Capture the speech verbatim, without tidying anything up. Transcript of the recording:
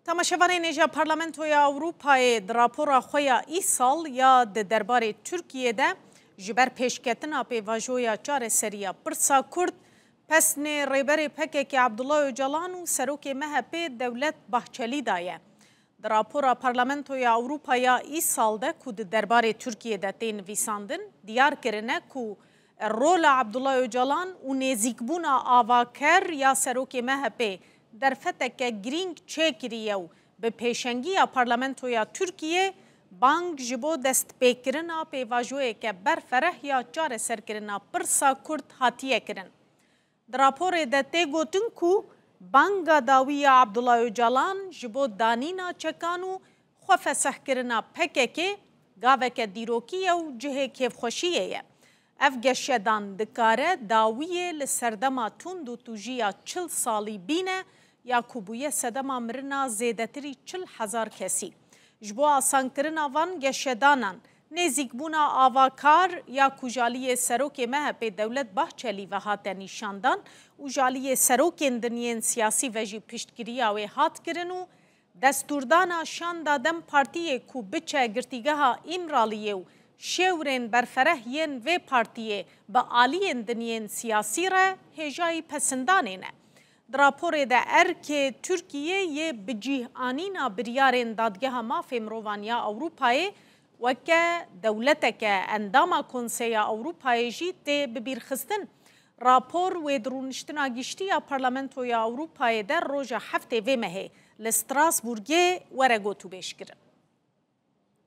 Temaşevanên hêja Parlamentoya Ewropayê di rapora xwe ya îsal ya di derbarê Tirkiyê de ji ber pêşketina pêvajoya çareseriya pirsa Kurd pesnê Rêberê P K K Abdullah Ocalan û Serokê M H P Dewlet Bahçelî daye. Di rapora Parlamentoya Ewropa ya îsal de ku di derbarê Tirkiyê de tê nivîsandin, diyar kirine ku rola Abdullah Ocalan û nêzîkbûna avaker ya Serokê M H P derfeteke girîng çêkiriye û bi pêşengiya Parlamentoya Tirkiyê bang ji bo destpêkirina pêvajoyeke berfereh ya çareserkirina pirsa Kurd hatiye kirin. Di raporê de tê gotin ku banga dawî ya Abdullah Ocalan ji bo danîna çekan û xwefesehkirina P K K gaveke dîrokî ye û cihê kêfxweşiyê ye. Ev geşedan dikare dawiyê li serdema tund û tûjiya çil salî bîne ya ku bûye sedema mirina zêdetirî çil hezar kesî. Ji bo asankirina van geşedanan, nêzîkbûna avakar ya ku ji aliyê Serokê M H P Dewlet Bahçelî ve hate nîşandan û ji aliyê serokên din yên siyasî ve jî piştgiriya wê hat kirin û destûrdana şanda DEM Partiyê ku biçe girtîgeha Îmraliyê û şêwrên berfereh yên vê partiyê bi aliyên din yên siyasî re hêjayî pesindanê ne. Di raporê de erkê Tirkiyê yê bicîhanîna biryarên Dadgeha Mafê Mirovan ya Ewropayê weke dewleteke endama Konseya Ewropayê jî tê bibîrxistin. Rapor wê di rûniştina giştî ya Parlamentoya Ewropayê de roja heftê vê mehê li Strasbourgê were gotûbêj kirin.